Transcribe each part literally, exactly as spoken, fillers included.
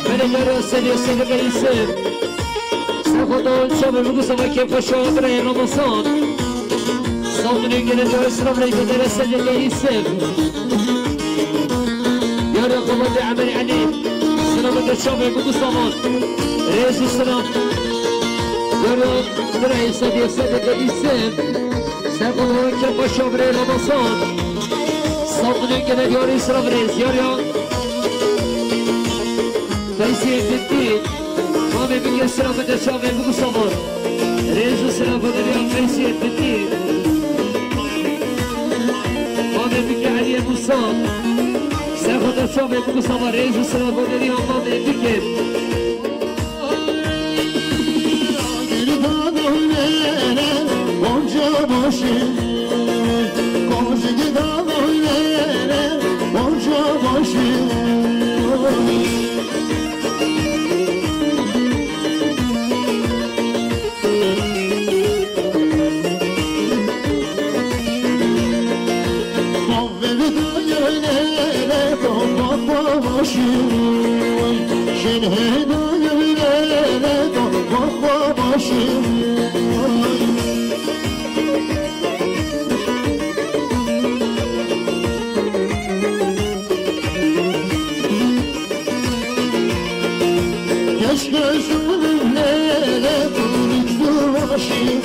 Belê, belê, Sedî, Sedî Qeyîsê. Ser xwe da çavê bigusama kêfa şa birayê Ramazan. Sağ olun, gene de Esra Bey, gene de Sedî Qeyîsê. Yara Xebatê Emer Elî. Selamete çavê bigusama. Rêz û selam. Yara birayê Sedî, Sedî Qeyîsê. Ser xwe da kêfa şa birayê Ramazan. Sağ olun, gene de Esra Bey, yara. Feyzê Bitti. Mamê bike sira bide çavê bigusama. Rêz û sira goderiya Feyzê Bitti. Mamê bike Eliyê Musa. Ser xwe da çavê bigusama. Rêz û sira goderiya mamê bike. Genç gözümle dönüktü başım,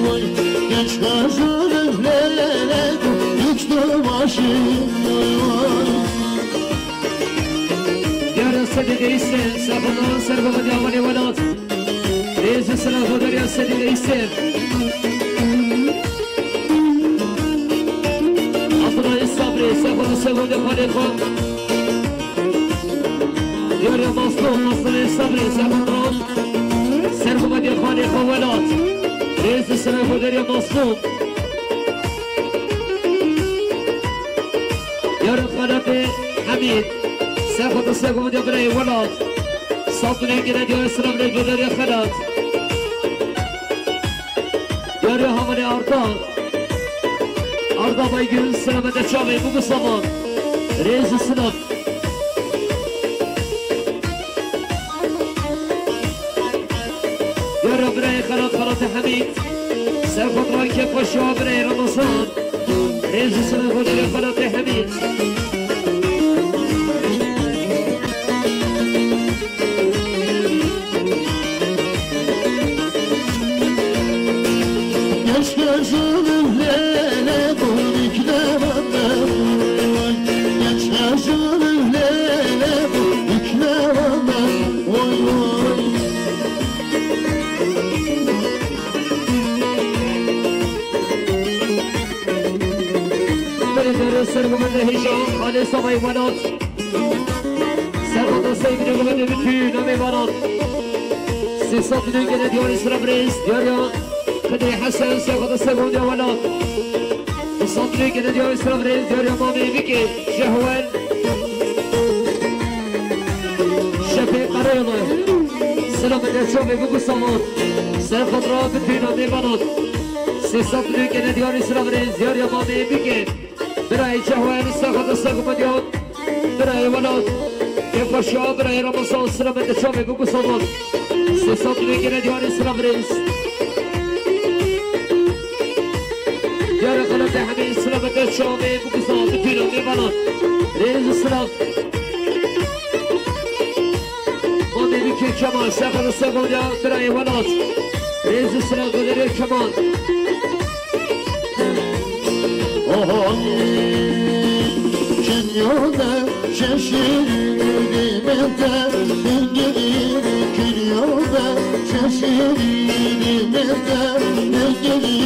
vay. Genç gözümle dönüktü başım, vay, vay. Yara Sedî Qeyîsê, ser xwe da ser bava diyarê welat. Rêz û selam goderiya Sedî Qeyîsê. Abdullah Sabrî, ser xwe da ser bava diyarê xwe. Yara Mazlûm, Mazlûmê Sabrî, ser xwe da ser bava diyarê xwe welat. Rêz û selam goderiya Mazlûm. Yara Xelatê Hemîd, ser xwe da ser bava diyarê welat. Sağ olun, gene de Esra Bey, goderiya Xelat. Yara Havalê Arda. Arda Baygün, selamete çavê bigusama. Rêz û selam. Yara birayê Xelat, Xelatê Hemîd. Ser xwe da kêfa şa birayê Ramazan. Rêz û selam goderiya Xelatê Hemîd. Genç gözümün hele dönük levanda, vay. Genç gözümün hele dönük levanda, vay, vay. Belê dere ser bimende hêja, Xalê Savayê Welat. Ser xwe da ser bide bimende bitûna mêvanan. Sê sed milyon gene diyarê sira birêz, diyariya Xidrê Hesen, ser xwe da ser bimende welat. Du sed milyon gene diyarê sira birêz, diyariya mamê Bikê, Şehwen. Şefê Qerêlı. Selamete çavê bigusama. Ser xwe da bitûna mêvanan. Sê sed milyon gene diyarê sira birêz, diyariya mamê Bikê. Birayê Cehwer, ser xwe da ser bimende. Birayê welat. Kêfa şa birayê Ramazan, selamete çavê bigusama. Sê sed milyon gene diyarê sira birêz. Diyarê Xelatê Hemîd, selamete çavê bigusama. Bitûna mêvanan. Rêz û selam. Mamê Bikê Kemal, ser xwe da ser bimende, birayê welat. Rêz û selam goderiya Kemal. Ohoy, çinyo de çeşîrî mete, dengirî, çinyo de çeşîrî mete, dengirî.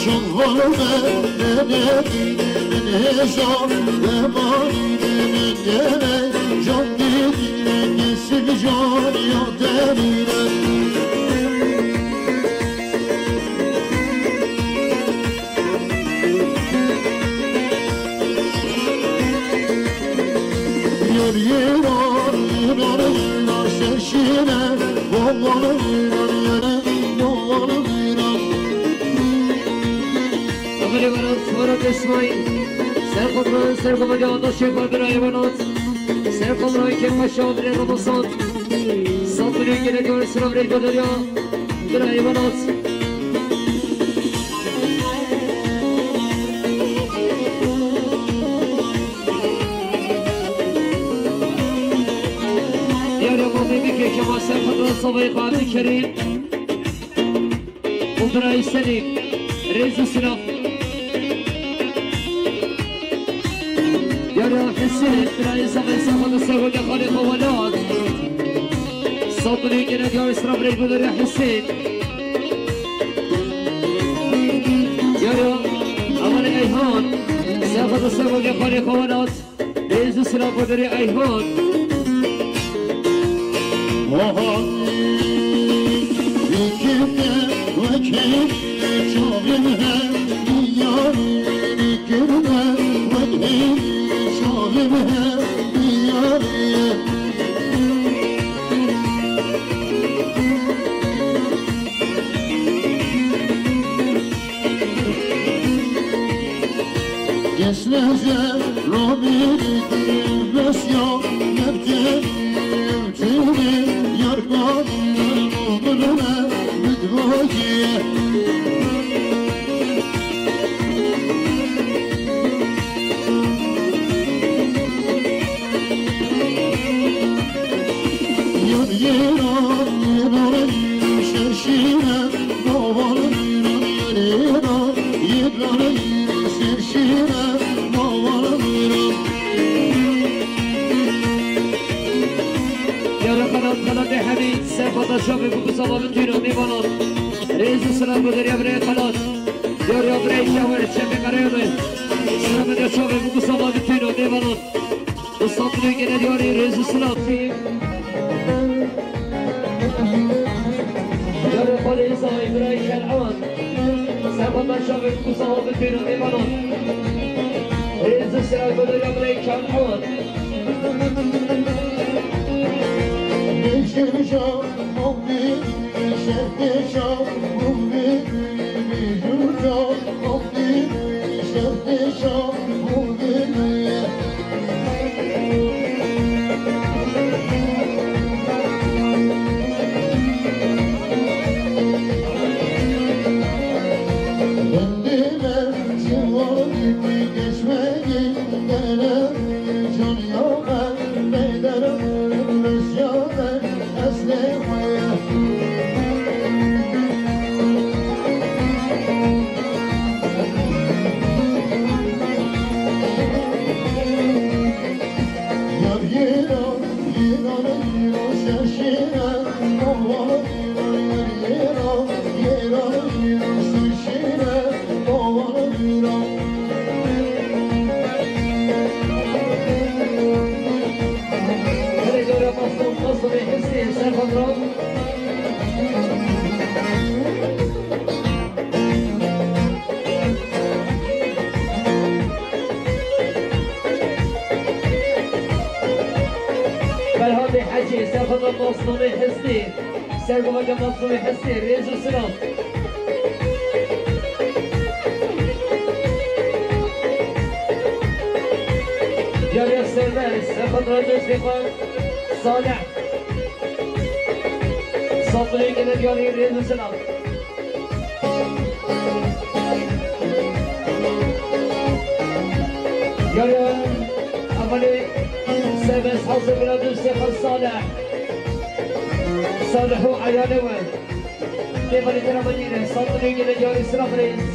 Şun volme, ne, ne, ne, ne, Hêja demanî de min gelek can dît, kesim can ya derî de. Yar yêran, yêran, yêran, şerşîne, vavan yêran, yêran, vavan yêran. Amelê Welat, Welat Îsmaîl, ser kontrol, ser komandê Andaşê Xwe, birayê Welat. Ser kontrol, Kemal Şav, birê Ramazan. Sandrî, gelek yar, sira birê Goderya, birayê Welat. Yar ya mamê bike, Kemal ser kontrol, Savayê Xwe, Abdülkerim. Û birayê Selîm, rêz û silav. Yar ya Hüseyin, birayê Zafê Safa da Sewege xalê xwe Welat. Sabunê gene diyarê sira birayê Goderya Hüseyin. Yar ya Amalê Eyhan, Safa da Sewege xalê xwe Welat. Rêz û silav bo derê Eyhan. Oha, dikirde wekî çavim he, diyar dikirde wekî çavim he, diyar. Kesnece Rabî bes ya nebte tüne yarkan mumnune bidvaye. Yar yêran, yêran, şerşîne, bawan yêran, yar yêran, yêran, şerşîne, bawan yêran. Yara Xelat, Xelatê Hemîd, ser xwe da şavê bû ku sava bitîno mêvanan. Rêz û silav bo derya birê Xelat. Yar ya birê Şawer, şefê Qereyonê. Silav bo derya şavê bû ku sava bitîno mêvanan. Bi sandrê gene diyarê rêz û silav. Yare xalê Îsa'yê birayê Kenan. Serhata şavê ku sawa bi têna mêvanan. Rêz û silav bo derya birayê Kenan. Beşir şav, mavî, şeftê şav, mavî, bijûr şav, mavî, şeftê şav, mavî. Gelê cara Mazlûm, Mazlûmê Hêstî, ser xwe diran. Ferhatê Hecî, ser xwe diran Mazlûmê Hêstî. Sergoveke Mazlûmê Hêstî, rêz û silav. Diyarê Server, Serhat Radyoz Dêxan, Salih. Safirê gele diyarê rêz û silav. Diyarê Amalê Serbest Hazır Radyoz Dêxan Salih. Salih û eyalê we. Têvarê te re binîre, sandinê gelê diyarê silav rêz.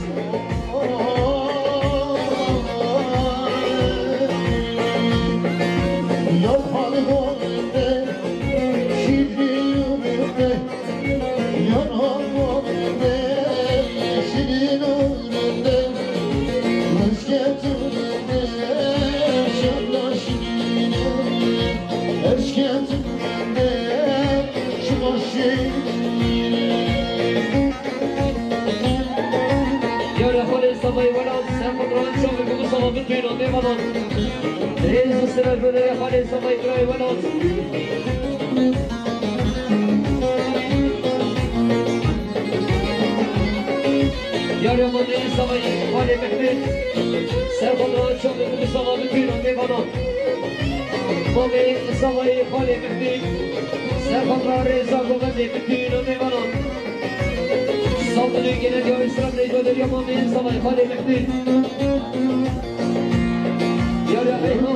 Ya Palgonê, şîrînê, ya Palgonê, şîrînê, misket. Bütün o mêvanan. Rêz û silav ji bo derê xalê Zavayê birayê welat. Yariya mamê Zavayê xalê Mehmet. Serxwe dira çavê bikin Zava, bütün o mêvanan. Mamê Zavayê xalê Mehmet. Serxwe dira rêza govendê, bütün o mêvanan. Saldırı gene diyor İslam Reco, diyor Muhammed Zavayê xalê Mehmet. Yariya Eyhan.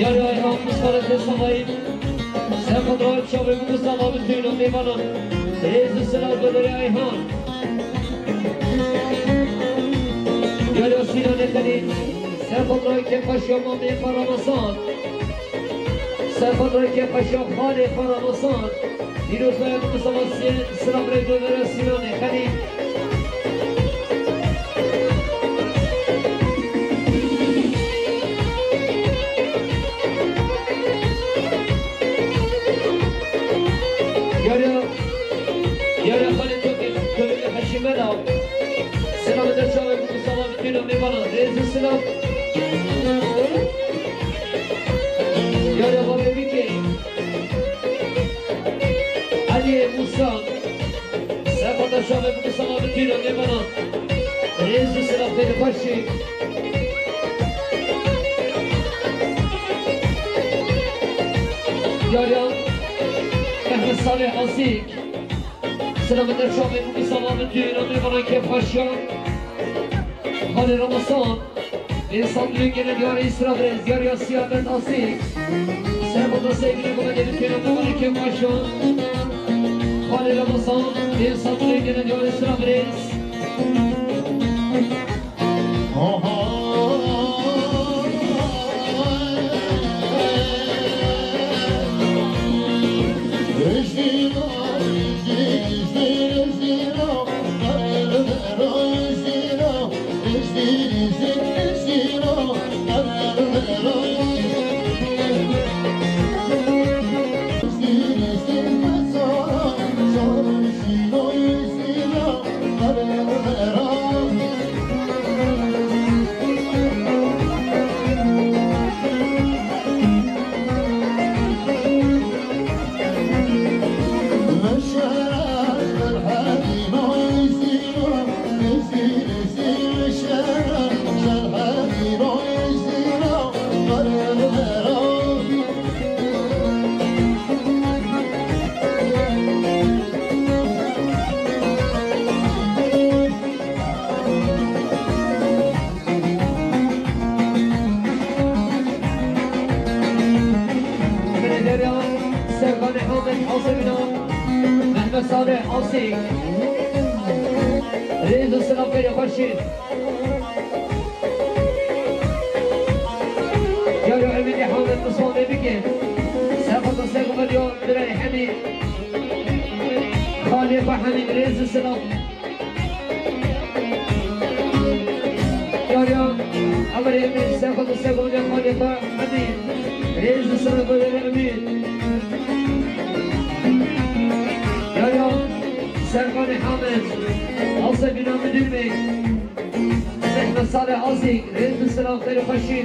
Yariya Eyhan, Mustafa Tesamay. Serxwe dira çavê bikin Zava, bütün o mêvanan. Rêz û silav ji bo derê Eyhan. Yariya Sînanê Xelîl. Serxwe dira kêfxweşiya mamê xwe Ramazan. Serxwe dira kêfxweşiya xalê xwe Ramazan. Pîroz be Mustafa Sî-, Silav Reco, derê Sînanê Xelîl. Yariya, yariya xalê Tokê, Tokê Heşî Mela. Silav der çavê bikin Zava, bütün o mêvanan. Rêz û silav. Yariya babê Bikê. Eliyê Musa. Serxwe dira çavê bikin Zava, bütün o mêvanan. Rêz û silav, xêr û xweşî. Yariya Mehmet Salih Asîk. Silav der çavê bikin Zava, bütün o mêvanan kêfxweşiyan. Xalê Ramazan. Ê sandrê gene diyarê Îsra Birêz, diyarê Asiya Mehmet Asîk. Serxwe dira sevgili Mehmet Emin Kêna, Mehmet Kemal Şah. Xalê Ramazan, ê sandrê gene diyarê Îsra Birêz. Servanê Amed Asebîna, Mehmet Salih Asîk. Rêz û silav, xêr û xweşî. Yaro Emînê Hamed Miswandê bikin. Serxwe dira ser Mehmet Yar Birayê Hemî. Xalê xwe Hemî, rêz û silav. Yariya Emirê Emîn, serxwe dira ser Mehmet Yar, xalê xwe Hemî. Rêz û silav, Emirê Emîn. Yariya Servanê Hamed, Asebîna Müdür Bey. Mehmet Salih Asîk, rêz û silav, xêr û xweşî.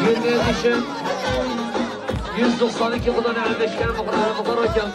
Yirmi yedi şem, yüz doksan iki kudan elli beş kere bu kadar, bu kadar hocam.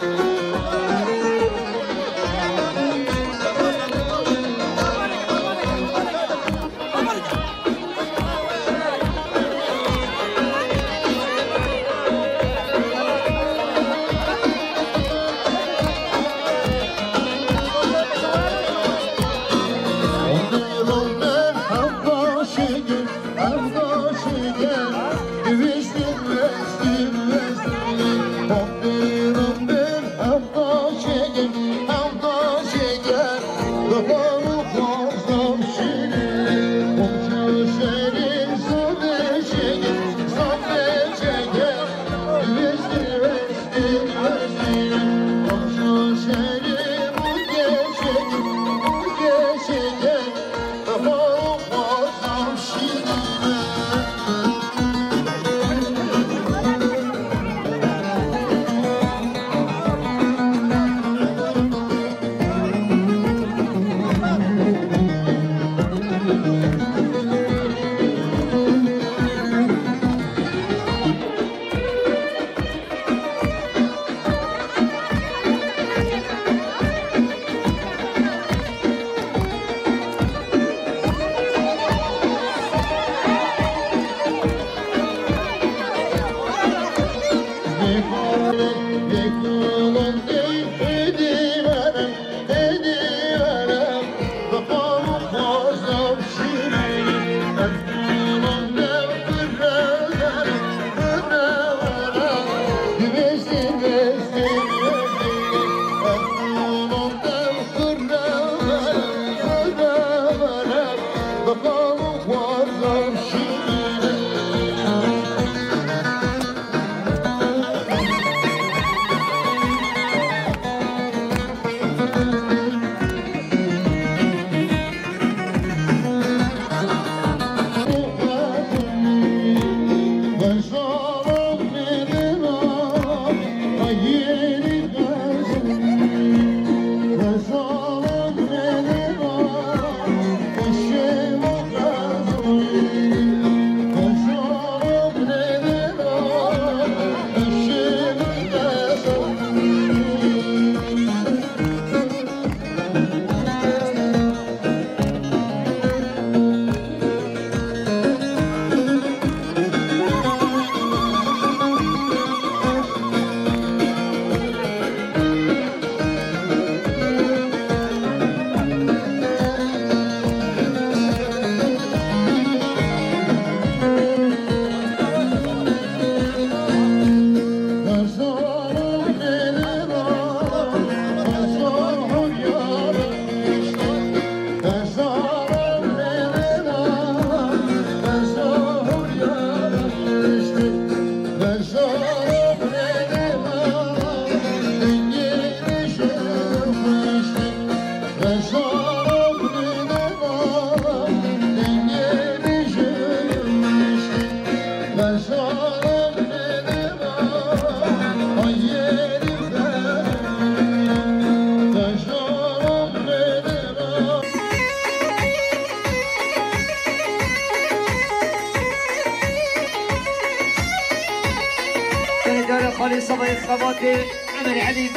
Belê dara xalê Sebayê xebatê Emer Elî.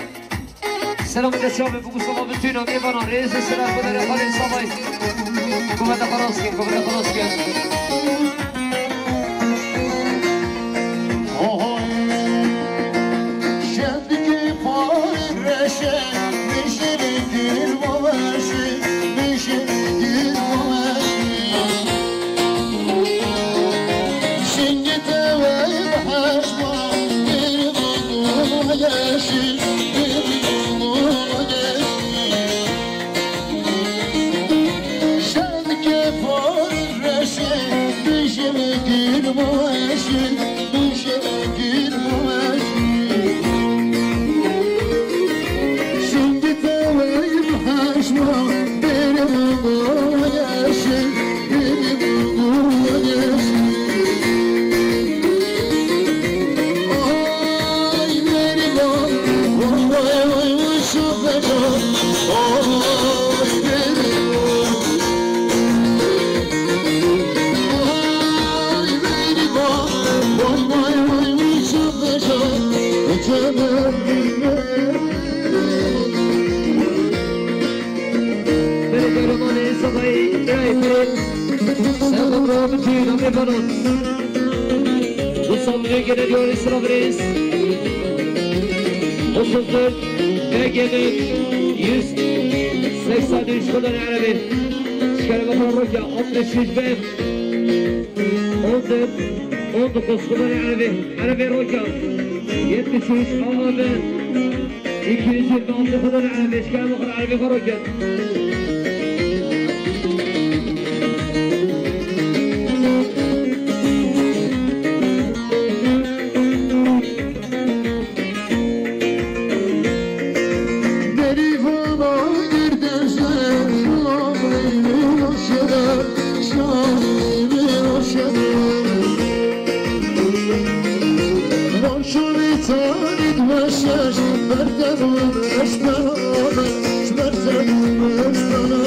Selam de şabe bu Mustafa bütün o bir bana reis selam bu dara xalê Sebayê. Kuvvete xelas ke, kuvvete xelas ke. Ohoy. Şendikî parê reşe, mişirî gül baweşî, mişirî gül baweşî. Şingî tewey bi heşma, bir badu yeşî, bir badu yeşî. Şevke parveşe, bijim gül baweşe, bijim gül baweşe. Şimdi teweyim heşma, benim baweşe, benim baweşe. Belê kahramanê Sebayê, birayê pîrê, Serkan Ramitî, namê Baran. Dostlar, milyon gene diyor İslam Reis. Otuz dört, E G N yüz seksen üç, Kodan Erebi. Şikayet bakan Rokya, altmış üç bin. On dört, on dokuz, Kodan Erebi. Erebi Rokya, yetmiş üç, A A B. İkinci yirmi altı kadar Erbeşkan bakın Erbeşkan bakın. Derî vana girdeşe, şamê min aşere, şamê min aşere. Wan şorê tarî dimeşe, ji ber te dimeştane, ji ber te dimeştane.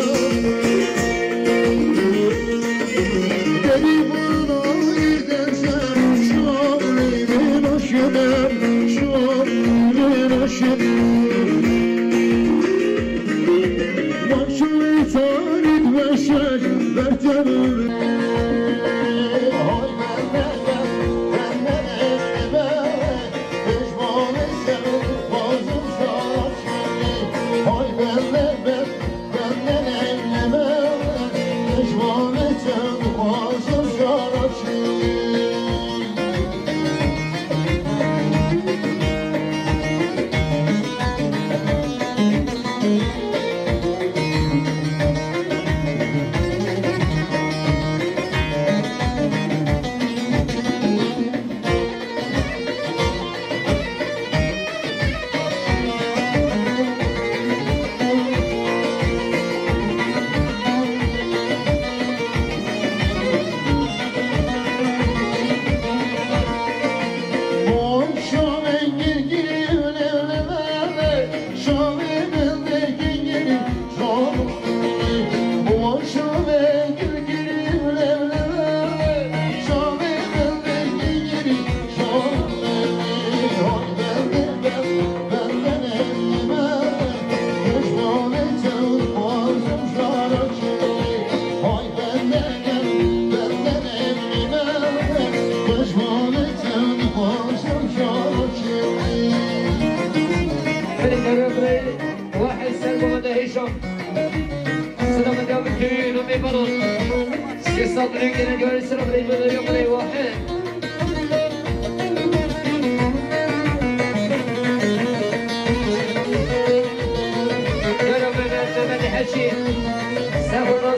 Derî vana girdeşe, şamê min aşere, şamê min aşere. Wan şorê tarî dimeşe, ji ber te dimeştane. Selamet ya bi köyü, namê Baran. Sê sal birê gene diyarê sira birê, birê, birê, wahid. Yara Mehmet, Mehmet Heçî. Sağ olun.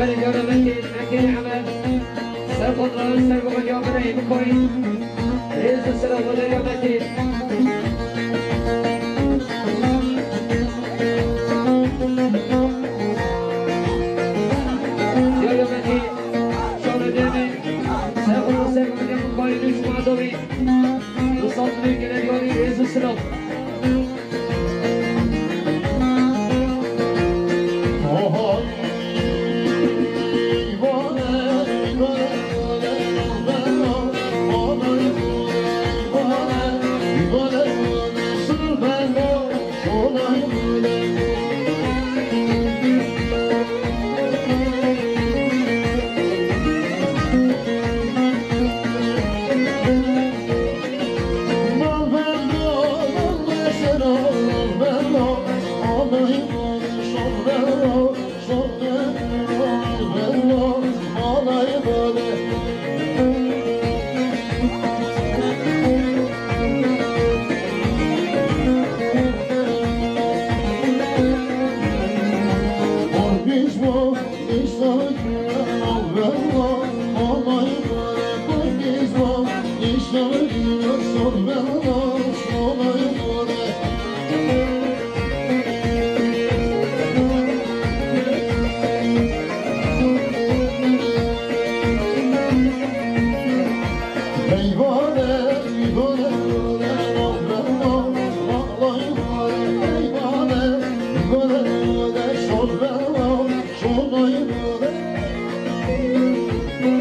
Berê cara vekê, vekê Emed. Ser xwe diran, ser xwe ya birayê bikoyî. Rêz û sera xwe derya vekê.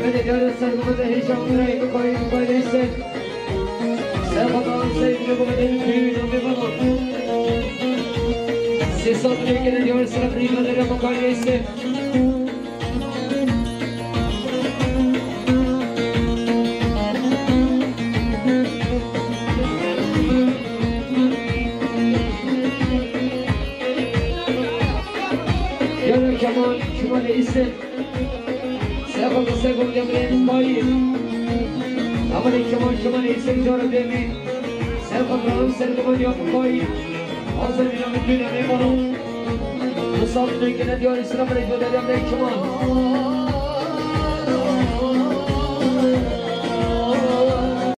Hadi, diyarê ser gumede hêja û mirayê bikayê bikayê ser. Ser xwe dawî ser gumede hêja û mirayê bikayê ser. Sê sed lêkene diyarê ser gumede hêja û mirayê bikayê ser. Yara Kemal, Kemal Îsem. Serxwe ser gomdê min ê bayî. Amanê Kemal, Kemal Îsem cara dê min. Serxwe ser gomdê min bayî. Hazir bîne min dûne min balo. Misafir dê kene diyarê sira min ê dûne min ê Kemal.